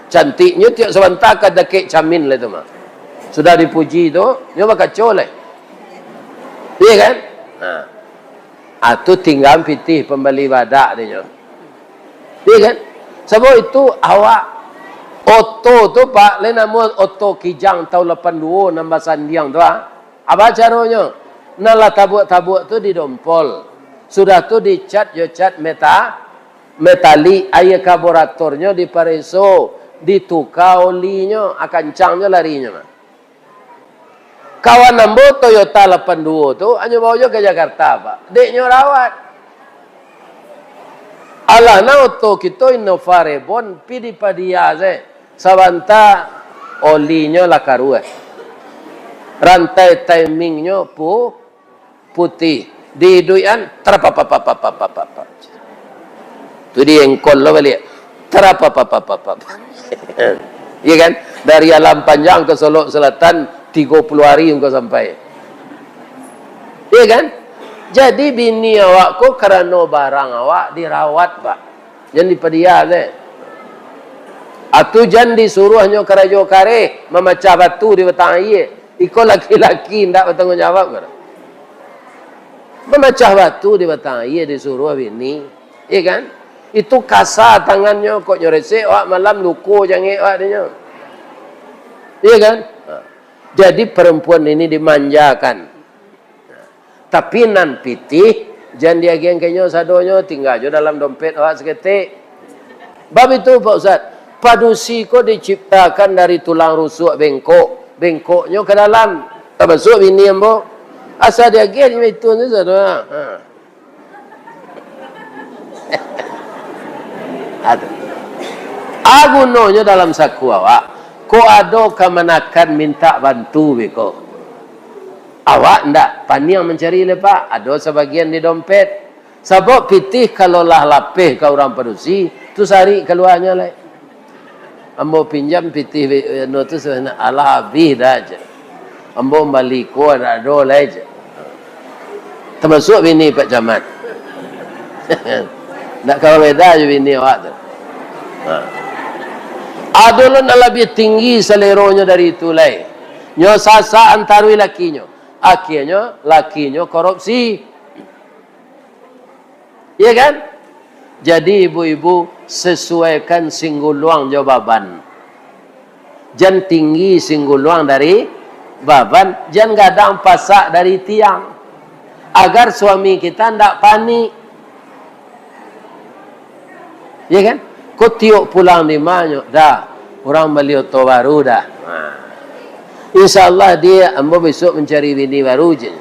cantik. Nyo tiok sabanta ka dakek camin lai tu mah. Sudah dipuji tu, nyo bakaco lai. Iya kan? Nah. Ah, tu tingga pitih pambali badak dek nyo. Iya kan? Sabab itu awak oto tu, Pak, lai namuah oto Kijang taun lapan duo nan basandiang tu, ah. Apa caronyo? Nan lah tabuak-tabuak tu didompol. Sudah tu dicat jo cat meta-, metalik, aia karburatornyo dipareso, dituka olinyo, ah, kancangnyo larinyo mah. Kawan ambo Toyota lapan duo tu, anyo bawa jo ka Jakarta, Pak. Dek nyo rawat. Alah, nah, oto kito Innova Reborn, pi dipadia se. Sabanta olinyo lah karuah. Rantai timingnyo pu-, putih. Diiduikan, tarapapapapapapapa. Tu diengkol lo baliak. Tarapapapapapapa. Iya kan? Dari Alam Panjang ka Solok Selatan, tigo puluah hari engkau sampai. Iya kan? Jadi bini awak ko karano barang awak dirawat, Pak. Jan dipadia se. Atu jan disuruahnyo karajo kareh, mamacah batu di batang aia. Iko laki-laki ndak batangguang jawab ko. Mamacah batu di batang aia disuruah bini, iya kan? Itu kasa tangannyo, kok nyo resek awak malam, luko jangek awak dinyo. Iya kan? Ha. Jadi perempuan ini dimanjakan. Tapi nan pitih, Jan diagiah ka inyo sadonyo, tingga jo dalam dompet awak saketek. Bab itu, Pak Ustaz, padusi ko diciptakan dari tulang rusuk bengkok, bengkoknyo ka dalam, tamasuak bini ambo. Asa diagiah inyo itu tu sado. Ha. Aduh. A gunonyo dalam saku awak, kok ado kamanakan mintak bantu beko. Awak ndak paniang mancari lai, Pak, ado sabagian di dompet. Sabab pitih kalau lah lapeh ka urang padusi, tu sarik kaluanyo lai. Ambo pinjam pitih be-, anu tu sabananyo, alah abih dah, cek. Ambo mambali ko, ndak ado lai, cek. Tamasuak bini Pak Camat. Ndak kawa beda jo bini awak tu. Ha. Ado lo nan labiah tinggi saleronyo dari itu lai. Nyo sasak antaruih lakinyo. Akhianyo, lakinyo korupsi. Iya kan? Jadi, ibu-ibu, sasuaikan singguluang jo baban. Jan tinggi singguluang dari baban, jan gadang pasak dari tiang. Agar suami kita ndak panik. Iya kan? Ko tiok pulang di ma nyo, "Dah, urang bali oto baru dah." Nah. "Insya Allah, Diak, ambo besok mancari bini baru," cek.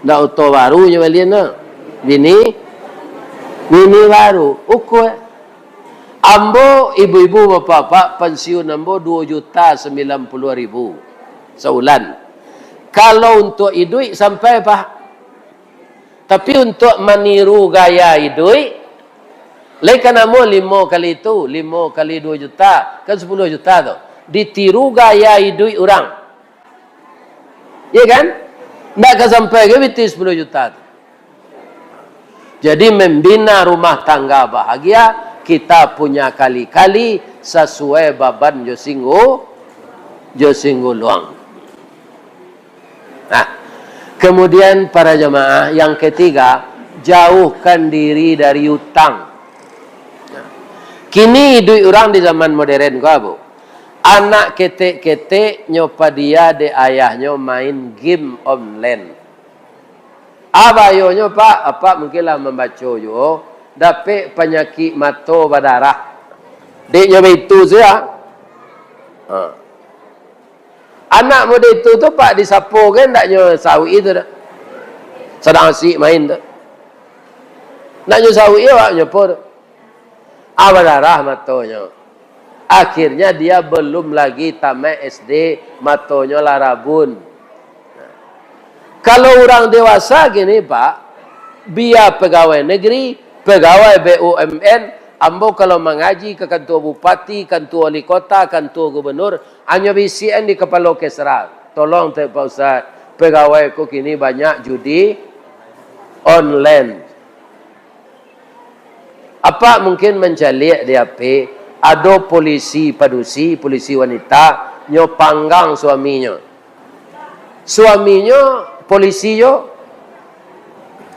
Ndak oto baru nyo balian tu. Bini, bini baru. Ukua. Ambo, ibu-ibu, bapak-bapak, pensiun ambo dua juta sembilan puluh ribu sabulan. Kalau untuk iduik sampai, Pak. Tapi untuk maniru gaya iduik, lai ka namo limo kali itu, limo kali dua juta, kan sapuluah juta tu. Ditiru gaya iduik urang. Iya kan? Ndak ka sampai ka pitih sapuluah juta tu. Jadi, membina rumah tangga bahagia, kita punya kali-kali sasuai baban jo singgu-, jo singguluang. Nah, kemudian para jamaah, yang ketiga, jauhkan diri dari utang. Nah, kini iduik urang di zaman modern ko, Abu. Anak ketek-ketek nyo padia dek ayahnyo main game online. A bahayonyo, Pak, Apak mungkin lah mambaco juo, dapek panyakik mato badarah. Dek nyo baitu sajo. Ha. Anak mudo itu tu, Pak, disapo kan ndak nyo sauik itu dah. Sadang asik main tu. Ndak nyo sauik awak nyo apo tu. Ah, badarah matonyo. Akhirnya dia belum lagi tamat S D, matonyo lah rabun. Kalau urang dewasa kini, Pak, bia pegawai negeri, pegawai B U M N, ambo kalau mangaji ka kantua bupati, kantua wali kota, kantua gubernur, anyo bisiakan di kapalo kesra, "Tolong, Pak Ustaz, pegawai ko kini banyak judi online." Apak mungkin mancaliak di H P, ado polisi padusi, polisi wanita, nyo panggang suaminyo. Suaminyo polisi juo,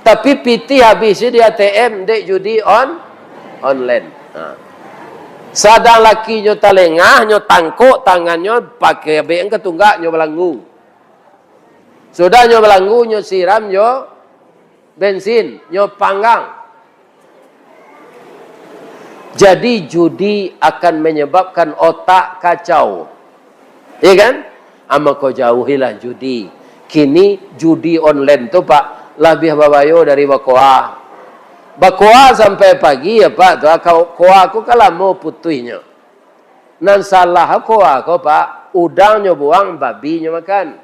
tapi pitih abih se di A T M, dek judi on-, online. Ha. Sadang lakinyo talengah, nyo tangkok tangannyo, pakai abek ka tunggak, nyo balanggu. Sudah nyo balanggu, nyo siram jo bensin, nyo panggang. Jadi, judi akan menyebabkan otak kacau. Iya kan? Ah, mako jauhilah judi. Kini judi online tu, Pak, labiah babayo dari bakoa. Bakoa sampai pagi, ya, Pak, tu, ah, ko-, koa ko kan lamo putuihnyo. Nan salah koa ko, Pak, udang nyo buang, babi nyo makan.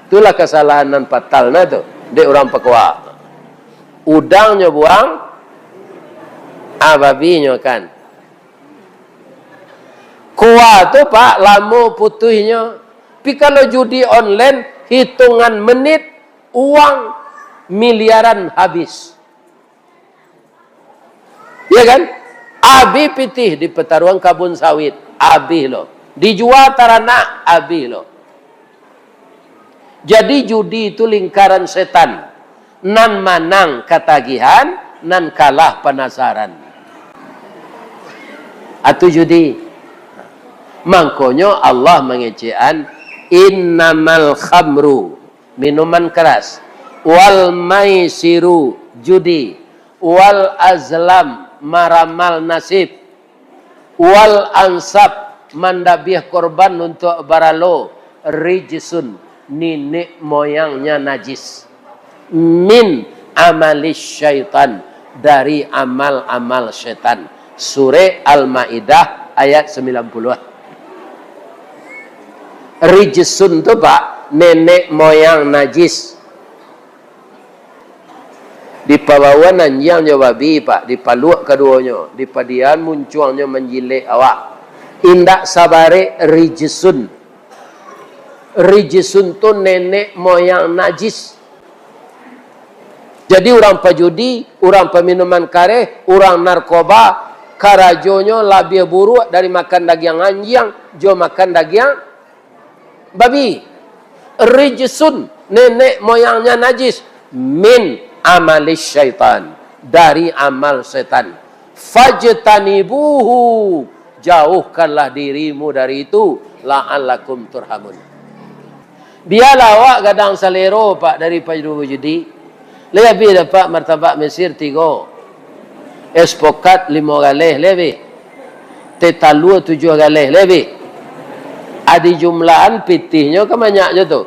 Itulah kasalahan nan fatal nah tu, dek urang pakoa. Udang nyo buang, ah, babi nyo makan. Koa tu, Pak, lamo putuihnyo. Tapi kalau judi online, hitungan menit, uang miliaran habis. Ya kan? Abih pitih di pataruang kabun sawit, abih lo. Dijua taranak, abih lo. Jadi, judi itu lingkaran setan. Nan manang katagihan, nan kalah panasaran. Atu judi. Mangkonyo Allah mangecekan, "Innamal khamru," minuman keras, Wal maisiru, judi, wal azlam, maramal nasib, wal ansab, mandabiah korban untuak baralo, rijsun, ninek moyangnya najis, min amalis syaitan, dari amal-amal setan. Surek Al-Maidah ayat sambilan puluah. Rijsun tu, Pak, nenek moyang najis. Dipabaoan anjiang jo babi, Pak, dipaluak kaduonyo, dipadiahan muncuangnyo manjilek awak. Indak sabarek rijsun. Rijsun tu nenek moyang najis. Jadi urang pajudi, urang paminuman kareh, urang narkoba, karajonyo labiah buruak dari makan dagiang anjiang jo makan dagiang babi. Rijsun, nenek moyangnya najis, min amalis syaitan, dari amal setan. Fajtanibuhu, jauhkanlah dirimu dari itu, la'allakum turhamun. Bialah awak gadang salero, Pak, dari pajudi. Lai abih dapek martabak Mesir tigo. Es pokat limo galeh, lai abih. Teh talua tujuah galeh, lai abih. Adi jumlahan pitihnyo kan banyak jo tu.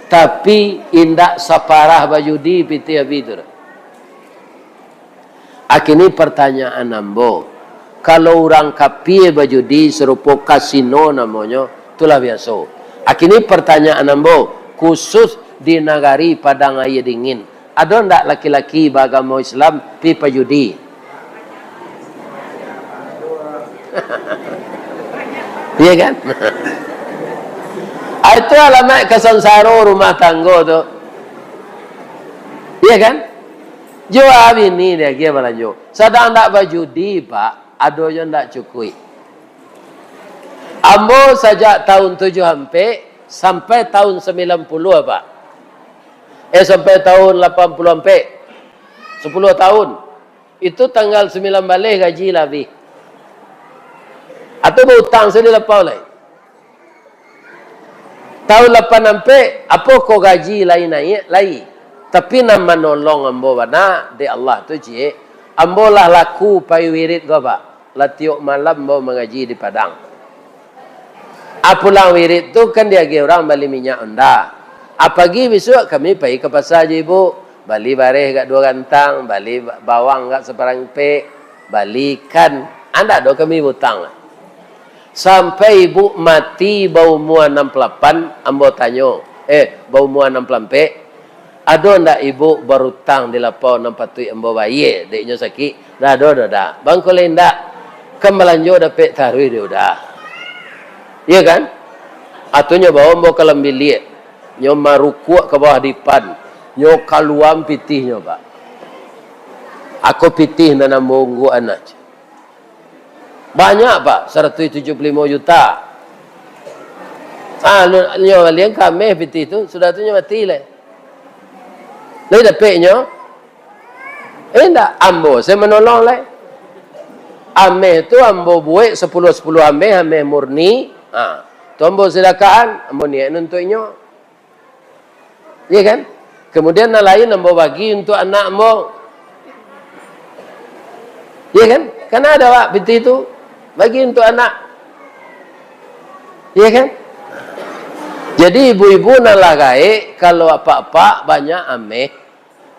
Tapi indak saparah bajudi pitih abih tu. Akini pertanyaan ambo, kalau urang kapie bajudi sarupo kasino namonyo, tu lah biaso. Akini pertanyaan ambo, khusus di nagari Padang Aia Dingin, ado ndak laki-laki baagamo Islam pi pajudi? Iya kan? Ah, itu alamaik kasansaro rumah tanggo tu. Iya kan? Jua bini diagiah balanjo. Sadang ndak bajudi, Pak, adonyo ndak cukuik. Ambo sajak tahun tujuah ampek sampai tahun sambilan puluah, Pak. Eh, sampai tahun lapan puluah ampek. Sapuluah tahun. Itu tanggal sambilan baleh gaji lah abih. Atau bautang se di lapau lai. Tahun lapan ampek, apo ko gaji lai naiak, lai. Tapi nan manolong ambo bana, dek Allah tu, ciek. Ambo lah laku pai wirid ko, Pak. Lah tiok malam ambo mangaji di Padang. Ah, pulang wirid tu kan diagiah urang bali minyak onda. Ah, pagi bisuak kami pai ka pasa jo ibu, bali bareh agak duo gantang, bali ba-, bawang agak saparangpek, bali ikan. Andak doh kami bautang lah. Sampai ibu mati baumua anam puluah lapan, ambo tanyo, eh, baumua anam puluah ampek, "Ado ndak ibu barutang di lapau nan patuik ambo bayie, dek inyo sakik?" "Ndak ado doh, dak." "Bangko lai ndak, kan balanjo dapek taruih di udah." Iya kan? Atunyo bawa ambo ka dalam biliak, nyo marukuak ka bawah dipan, nyo kaluaan pitihnyo, Pak. Ako pitih nan ambo ungguakan lah. Banyak, Pak, saratuih tujuah puluah limo juta. Ah, lu-, nyo balian ka ameh pitih tu, sudah tu nyo mati lai. Lai dapek nyo? Eh, indak, ambo se manolong lai. Ameh tu ambo buek sapuluah-sapuluah ameh, ameh murni. Ha, tu ambo sadakahan, ambo niaik untuak inyo. Iya kan? Kemudian nan lain ambo bagi untuak anak ambo. Iya kan? Kan ado, Pak, pitih tu. Bagi untuak anak. Iya kan? Jadi ibu-ibu nan lah gaek, kalau apak-apak banyak ameh,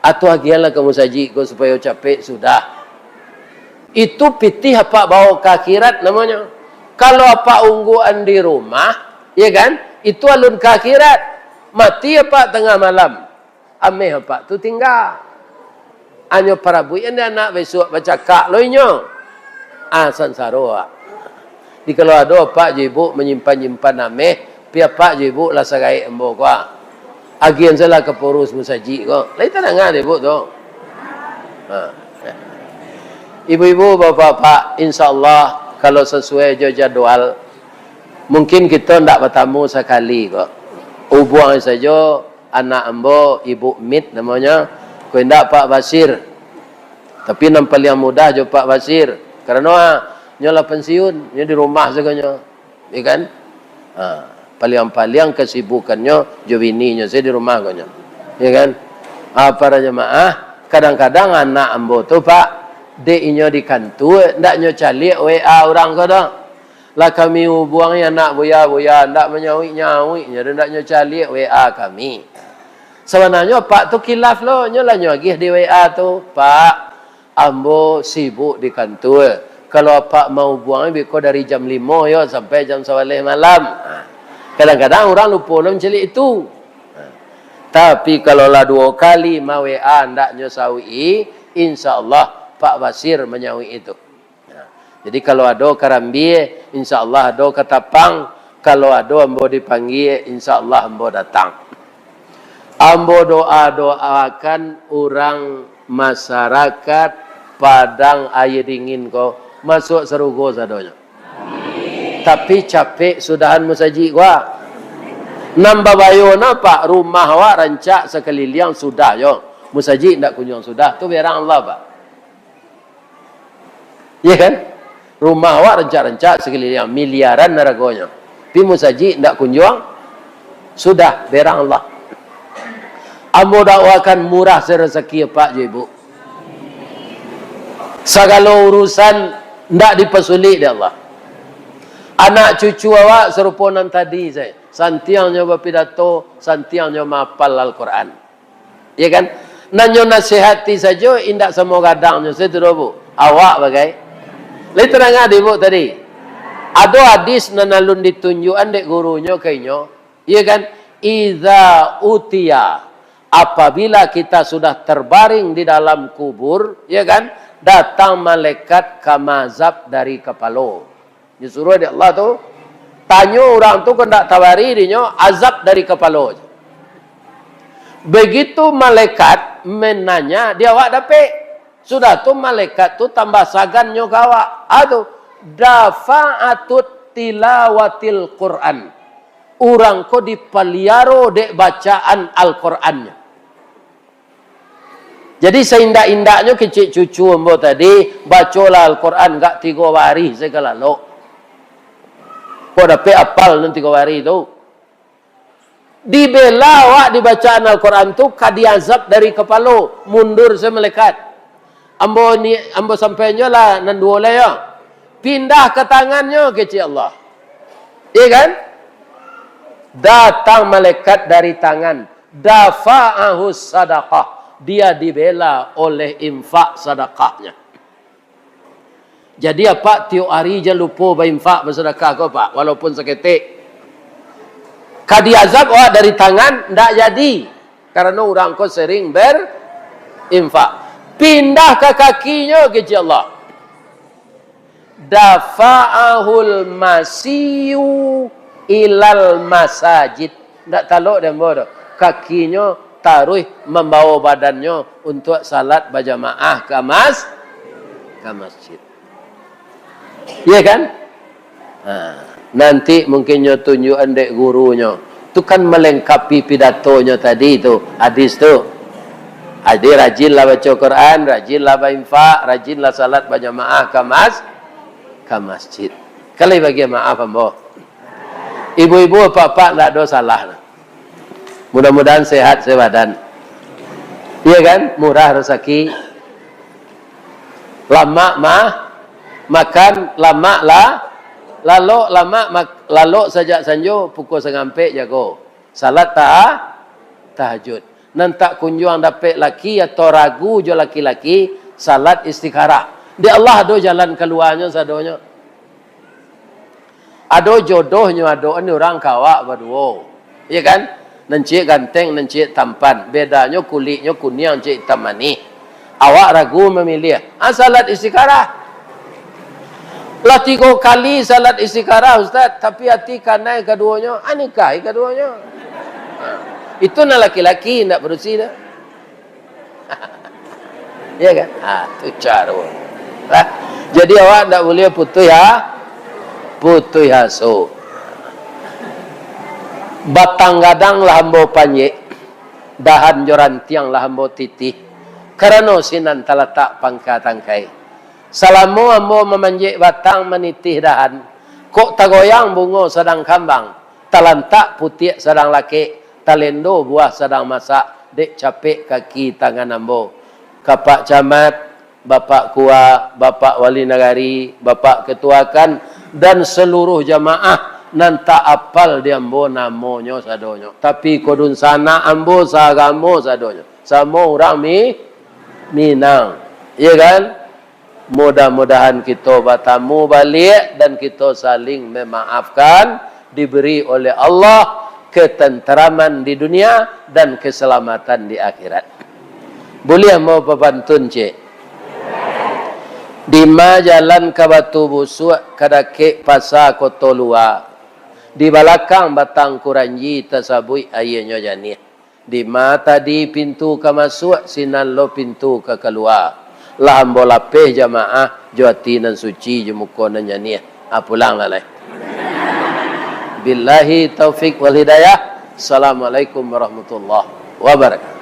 atau agiahlah ka musajik ko supayo capek sudah. Itu pitih apak bawa ka akhirat namonyo. Kalau apak ungguakan di rumah, ya kan? Itu alun ka akhirat. Mati apak tangah malam, ameh apak tu tingga. Anyo parabuikan di anak, bisuak bacakak lo inyo. Ah, sansaro awak. Jadi kalau ado apak jo ibu manyimpan-nyimpan ameh, pi apak jo ibu lah sagaek ambo ko, ah. Agiahan sajolah ka pengurus musajik ko. Lai tadanga dek ibu tu. Ha. Ibu-ibu, bapak-bapak, insya Allah, kalau sasuai jo jadwal, mungkin kito ndak batamu sakali ko. Hubuang sajo anak ambo, Ibu Mit namonyo, ko indak Pak Basir. Tapi nan paliang mudah jo Pak Basir. Karano, ah, nyo lah pensiun, nyo di rumah sajo nyo. Ya kan? Ha, paliang-paliang kasibukannyo jo bininyo sajo di rumah ko nyo. Ya kan? Ah, para jamaah, kadang-kadang anak ambo tu, Pak, dek inyo di kantua, ndak nyo caliak W A urang ko doh. Lah kami hubuangi anak buya-buya, ndak manyauik-nyauik nyo doh, ndak nyo caliak W A kami. Sabananyo Pak tu kilaf lo, nyo lah nyo agiah di W A tu, "Pak, ambo sibuk di kantua. Kalau Apak mahubuangi, beko dari jam limo yo sampai jam sabaleh malam." Ha. Kadang-kadang urang lupo lo mancaliak itu. Ha. Tapi, kalau lah duo kali ma-W A ndak nyo sauik-i, insya Allah Pak Basir manyauik itu. Nah, jadi, kalau ado karambia, insya Allah ado katapang. Kalau ado ambo dipanggia, insya Allah ambo datang. Ambo doa-doakan urang masyarakat Padang Aia Dingin ko masuak sarugo sadonyo. Tapi capek sudahan musajik ko. Nan babayo no, Pak, rumah awak rancak sakaliliang sudah yo. Musajik ndak kunjuang sudah. Tu berang Allah, Pak. Iya kan? Rumah awak rancak-rancak sakaliliang, miliaran haragonyo. Tapi musajik ndak kunjuang sudah, berang Allah. Ambo dakwakan murah se rasaki Apak jo Ibu. Sagalo urusan ndak dipasulik dek Allah. Anak cucu awak sarupo nan tadi sajo. Santiangnyo bapidato, santiangnyo mahapal Al-Quran. Iya kan? Nan nyo nasihati sajo, indak samo gadangnyo sajo tu doh, Bu. Awak bagai. Lai tadanga dek Ibu tadi. Ado hadis nan alun ditunjuakan dek gurunyo ka inyo. Iya kan? Iza utiya, apabila kita sudah terbaring di dalam kubur, iya kan? Datang malaikat ka maazab dari kapalo. Disuruah dek Allah tu, tanyo urang tu kok ndak tabari dinyo azab dari kapalo. Begitu malaikat mananya, di awak dapek. Sudah tu malaikat tu tambah sagannyo ka awak. Ah tu, dafa'atut tilawatil Quran. Urang ko dipaliaro dek bacaan Al-Qurannyo. Jadi, saindak-indaknyo kecek cucu ambo tadi, bacolah Al-Quran gak tigo barih se ka lalok. Kok dapek apal nan tigo barih tu? Dibela awak dibacaan Al-Quran tu, ka diazab dari kapalo, mundur se malaikat. Ambo ni, ambo sampaiannyo lah nan duo lai yo. Pindah ka tangannyo, kecek Allah. Iya kan? Datang malaikat dari tangan. Dafa'ahu sadaqah. Dia dibela oleh infak sadakahnya. Jadi, Apak tiok ari jan lupo bainfak, basadakah ko, Pak, walaupun saketek. Ka diazab awak dari tangan, ndak jadi. Karano urang ko sering berinfak. Pindah ka kakinyo, kecek Allah. Dafa'ahul masiyu ilal masajid. Ndak talok dek ambo doh. Kakinyo taruih mambawo badannyo untuak salat bajamaah ka mas-, ka masjid. Iya kan? Ha, nanti mungkin nyo tunjuakan dek gurunyo. Tu kan malengkapi pidatonyo tadi tu, hadis tu. Jadi, rajinlah baco Quran, rajinlah bainfak, rajinlah salat bajamaah ka mas-, ka masjid. Kalau bagi maaf ambo. Ibu-ibu, apak-apak, ndak ado salah. Mudah-mudahan sehat sebadan. Iya kan? Murah rasaki. Lamak mah, makan, lamak lah, lalok, lamak mak-, lalok sajak sanjo pukul sangampek jago. Salat ta-, tahajud. Nan tak kunjuang dapek laki atau ragu jo laki-laki, salat istikharah. Di Allah ado jalan kaluanyo sadonyo. Ado jodohnyo, ado ni urang ka awak baduo. Iya kan? Nan ciek ganteng, nan ciek tampan. Bedanyo kuliknyo kuniang, ciek itam manih. Awak ragu mamiliah. Ah, salat istikharah. Lah tigo kali salat istikharah, Ustaz, tapi ati kanai kaduonyo, ah, nikahi kaduonyo. Itu nan laki-laki, ndak padusi doh. Iya kan? Ah, tu caro. Lah, jadi awak ndak buliah putuih ha-, putuih aso. Batang gadang lah ambo panjek, dahan jo rantiang lah ambo titih, karano sinan talatak pangka tangkai. Salamo ambo mamanjek batang, manitih dahan, kok tagoyang bungo sadang kambang, talantak putiak sadang lakek, talendo buah sadang masak, Dek capek kaki tangan ambo. Kapak Camat, Bapak Kua, Bapak Wali Nagari, Bapak Ketua K A N, dan seluruh jamaah nan tak apal di ambo namonyo sadonyo. Tapi ko dunsanak ambo saagamo sadonyo. Samo urang Mi-, Minang. Iya kan? Mudah-mudahan kito batamu baliak dan kito saling memaafkan, diberi oleh Allah ketenteraman di dunia dan keselamatan di akhirat. Buliah mau papantun, cek? Dima jalan ka Batu Busuak, ka dakek Pasa Koto Lua. Di balakang Batang Kuranji tasabuik aianyo janiah. Dima tadi pintu ka masuak, sinan lo pintu ka kalua. Lah ambo lapeh jamaah, jo ati nan suci, jo muko nan janiah. Ah, pulang lah lai. Billahi taufik wal hidayah. Assalamualaikum warahmatullahi wabarakatuh.